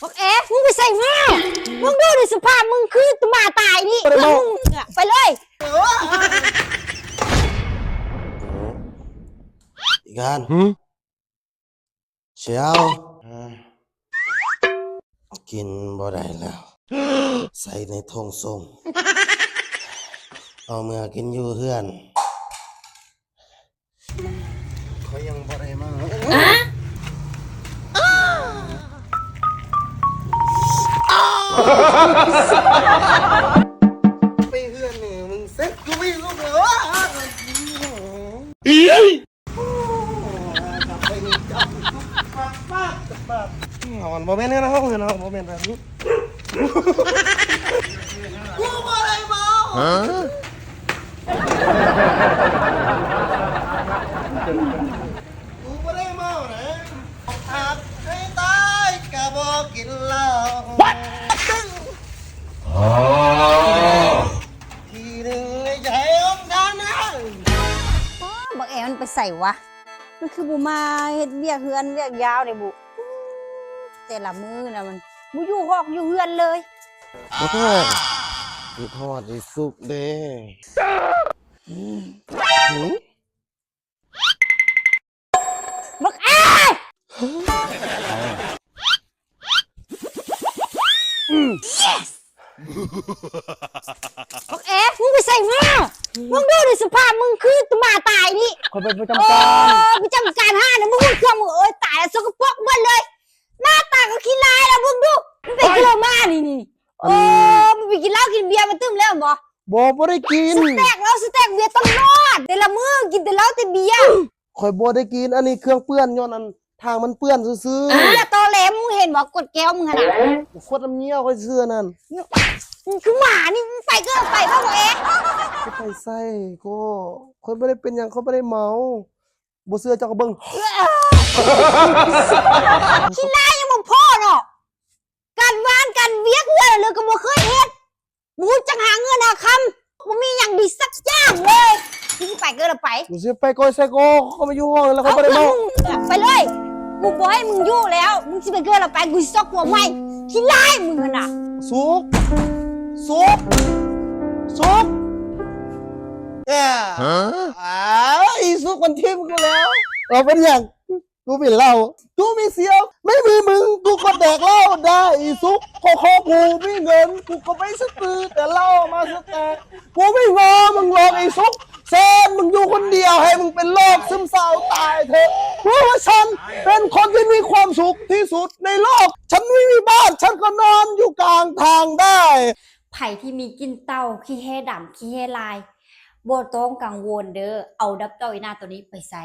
ບັກແອ ມຶງໄປໃສມາ? ມຶງດູໃນສະພາບມຶງຄືໝາຕາຍນີ້ ບໍ່ໄດ້ເວົ້າ ໄປເລີຍ. ອີການ ຫື? ເຊວ ກິນບໍ່ໄດ້ແລ້ວ ໃສ່ໃນຖົງໂສ້ງ ເອົາເມືອກິນຢູ່ເຮືອນ. ຂ້ອຍຍັງບໍ່ໄດ້ມາ ໄປເຮືອນນີ້ ມຶງເຊັດກູໄປລູກເອີຍ. ມັນບໍ່ແມ່ນເຮືອນເຮົາ ເຮືອນເຮົາບໍ່ແມ່ນແບບນີ້. ກູບໍ່ໄດ້ເມົາ ຫະ? ກູບໍ່ໄດ້ເມົານະ ອັດໃຫ້ຕາຍກະບໍ່ກິນເຫຼົ້າ. ທີໜຶ່ງໃນໃຈຂອງທ່ານນະ. ອໍ ບັກແອມັນໄປໃສວະ? ມັນຄືບໍ່ມາເຮັດວຽກເຮືອນວຽກຍາວເດບຸ? ແຕ່ລະມື້ນະ ມັນບໍ່ຢູ່ຮອກຢູ່ເຮືອນເລີຍ. ໂອ້ຍ ຄິດຮອດອີສຸກເດ້. ຫື? ບັກແອ! Yes! ບັກແອ ມຶງໄປໃສມາ? ມຶງດູໃນສະພາບມຶງຄືໝາຕາຍນີ້. ຂ້ອຍໄປປະຈຳການ. ໂອ້ ປະຈຳການຫານະ ມຶງເຄື່ອງ ໂອ້ຍ ຕາຍແລ້ວ ສົກກະປົກເບິດເລີຍ. ໜ້າຕາກໍຂີ້ຮ້າຍແລ້ວ ເບິ່ງດູ ມັນໄປກິນເຫຼົ້າມານີ້ນີ້. ໂອ້ ມັນໄປກິນເຫຼົ້າກິນເບຍມາຕື່ມແລ້ວບໍ? ບໍ່ ບໍ່ໄດ້ກິນ. ສະແຕັກເຫຼົ້າ ສະແຕັກເບຍຕະຫຼອດ ແຕ່ລະມື້ກິນແຕ່ເຫຼົ້າແຕ່ເບຍ. ຂ້ອຍບໍ່ໄດ້ກິນ ອັນນີ້ເຄື່ອງເປື້ອນ ຍ້ອນອັນຖັງມັນເປື້ອນຊື່ໆ. ຢ່າຕໍແຫຼ ມຶງເຫັນບໍ່ ກວດແກ້ວມຶງຫັ້ນນະ. ກວດນ້ຳຍ່ຽວຂ້ອຍຊື່ນັ້ນ. ຄືໝານີ້ ໄປກໍໄປ ເວົ້າບໍ່ເອງ. ຊິໄປໃສກໍ ຂ້ອຍບໍ່ໄດ້ເປັນຫຍັງ ຂ້ອຍບໍ່ໄດ້ເມົາ. ບໍ່ເຊື່ອເຈົ້າກໍເບິ່ງ. ຂີ້ຮ້າຍຍັງບໍ່ພໍເນາະ ການວານການວຽກເຮືອນເລີຍກໍບໍ່ເຄີຍເຮັດ. ບໍ່ຮູ້ຈັກຫາເງິນຫາຄຳ ບໍ່ມີຫຍັງດີສັກຢ່າງເລີຍ. ມຶງຊິໄປກໍລະໄປ. ກູຊິໄປກ່ອຍໃສກໍ ເຂົາມາຢູ່ຫ້ອງແລ້ວ ເຂົາບໍ່ໄດ້ເວົ້າ. ເອົາ ໄປເລີຍ ກູບໍ່ໃຫ້ມຶງຢູ່ແລ້ວ. ມຶງຊິໄປກໍລະໄປ ກູຊິຊອກຜົວໃໝ່. ຂີ້ຮ້າຍມຶງຫັ້ນນະ. ສຸກ ສຸກ ສຸກ. ຫະ? ອ້າວ ອີສຸກມັນຖິ້ມກູແລ້ວ. ເອົາ ເປັນຫຍັງ? ກູມີເຫຼົ້າ ກູມີສ່ຽວ ໄມ່ມີມຶງ ກູກໍແດກເຫຼົ້າໄດ້ອີສຸກ. ພໍຂໍກູມີເງິນ ກູກໍໄປຊື້ແຕ່ເຫຼົ້າມາສະແຕັກ. ກູມີງົວ ມຶງຫຼອກອີສຸກ. ເຊີນມຶງຢູ່ຄົນດຽວ ໃຫ້ມຶງເປັນໂລກຊຶມເສົ້າຕາຍເຖາະ. ເພາະວ່າສັນເປັນຄົນທີ່ມີຄວາມສຸກທີ່ສຸດໃນໂລກ. ສັນໄມ່ມີບ້ານ ສັນກໍນອນຢູ່ກາງທາງໄດ້. ໃຜທີ່ມີກິ່ນເຕົ່າ ຂີ້ແຮ່ດຳ ຂີ້ແຮ່ລາຍ ບໍ່ຕ້ອງກັງວົນເດີ້ ເອົາດັບເຕົ້າອີ່ໜ້າໂຕນີ້ໄປໃຊ້.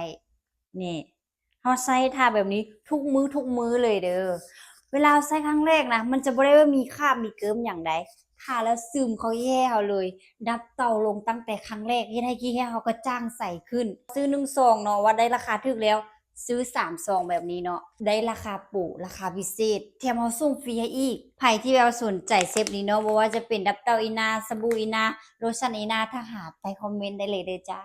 ນີ້ ເຮົາໃຊ້ທາແບບນີ້ທຸກມື້ທຸກມື້ເລີຍເດີ້. ເວລາເຮົາໃຊ້ຄັ້ງແລກນະ ມັນຈະບໍ່ໄດ້ວ່າມີຄາບມີເກີມຫຍັງໃດ ທາແລ້ວຊຶມເຂົ້າແຮ່ເຮົາເລີຍ. ດັບເຕົ່າລົງຕັ້ງແຕ່ຄັ້ງແລກ ເຮັດໃຫ້ຂີ້ແຮ່ເຮົາກະຈ່າງໃສຂຶ້ນ. ຊື້ໜຶ່ງຊອງເນາະ ວ່າໄດ້ລາຄາຖືກແລ້ວ ຊື້ສາມຊອງແບບນີ້ເນາະ ໄດ້ລາຄາໂປຣ ລາຄາພິເສດ ແຖມເຮົາສົ່ງຟຣີໃຫ້ອີກ. ໃຜທີ່ແບບວ່າສົນໃຈເຊັດນີ້ເນາະ ບໍ່ວ່າຈະເປັນດັບເຕົ້າອີ່ໜ້າ ສະບູອີ່ໜ້າ ໂລຊັນອີ່ໜ້າ ທັກຫາໃຕ້ຄອມເມັນໄດ້ເລີຍເດີ້ຈ້າ.